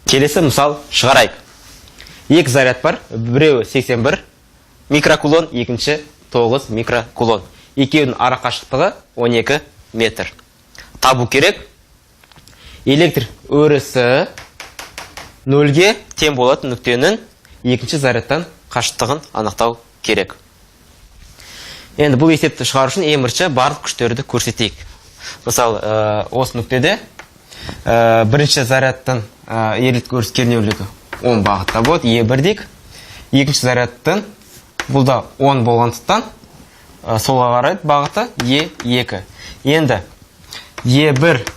Келесі мысал шығарайық. Екі заряд бар, біреуі 81 микрокулон, екінші 9 микрокулон. Екеуінің ара қашықтығы 12 метр. Табу керек электр өрісі нөлге тең болатын нүктенің екінші зарядтан қашықтығын анықтау керек. Енді бұл есепті шығару үшін ең бірінші барлық күштерді көрсетейік. Мысалы, осы нүктеде бірінші зарядтың электр өріс кернеулігі 10 бағытта болады, Е1 дейік. Екінші зарядтың бұл да 10 болғандықтан, солға қарай бағыты Е2. Енді Е1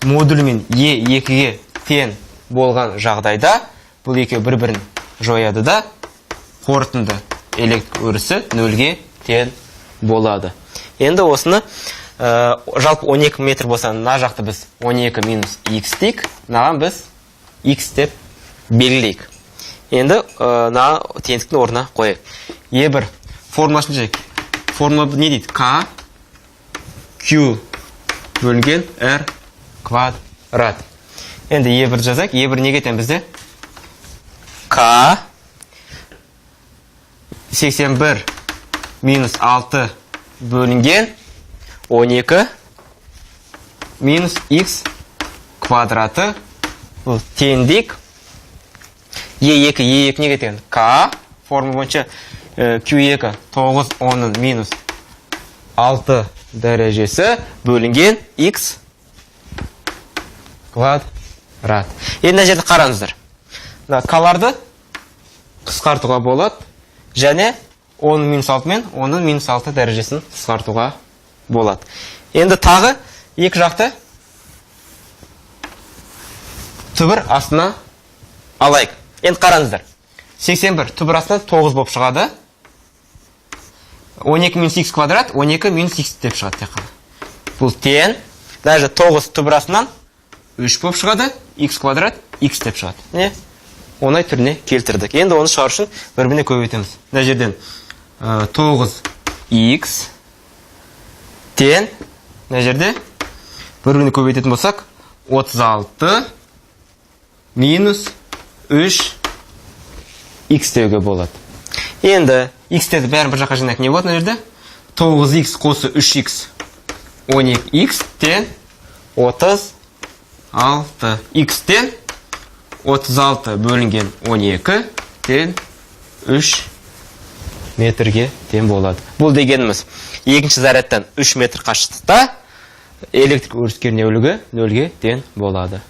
модулімен Е2-ге тең болған жағдайда бұл екеуі бір-бірін жояды да, қорытынды электр өрісі нөлге тең болады. Енді осыны жалпы 12 метр болса, мына жақты біз 12 минус х дейік, мынаған біз х деп белгілейік. Енді мына теңдіктің орнына қояйық. Е1 формуласын жазайық. Формула не дейді? К Q бөлінген R квадрат. Енді Е1 жазайық. Е1 неге тең бізде? К 81 минус 6 бөлінген 12 минус х квадраты, бұл тең дейік. Е2, Е2 неге тең? К формула бойынша Q2 9 10-ның минус 6 дәрежесі бөлінген х квадрат. Енді мына жерде қараңыздар. Мына к-ларды қысқартуға болады және 10 минус 6 мен 10 минус 6 дәрежесін қысқартуға болады. Енді тағы екі жақты түбір астына алайық. Енді қараңыздар. 81 түбір астына 9 болып шығады. 12 минус х квадрат 12 минус х деп шығады тек қана. Бұл тең. Даже 9 түбір астынан 3 болып шығады, х квадрат х деп шығады. Не? Оңай түріне келтірдік. Енді оны шығару үшін бір-біріне көбейтеміз. Мына жерден 9х тең, мына жерде бір-біріне көбейтетін болсақ, 36 минус 3 х деуге болады. Енді х-терді бәрін бір жаққа жинайық, не болады мына жерде? 9х қосу 3х 12х тең 36. Х тең 36 бөлінген 12 тең 3 метрге тең болады. Бұл дегеніміз, екінші зарядтан 3 метр қашықтықта электр өріс кернеулігі нөлге тең болады.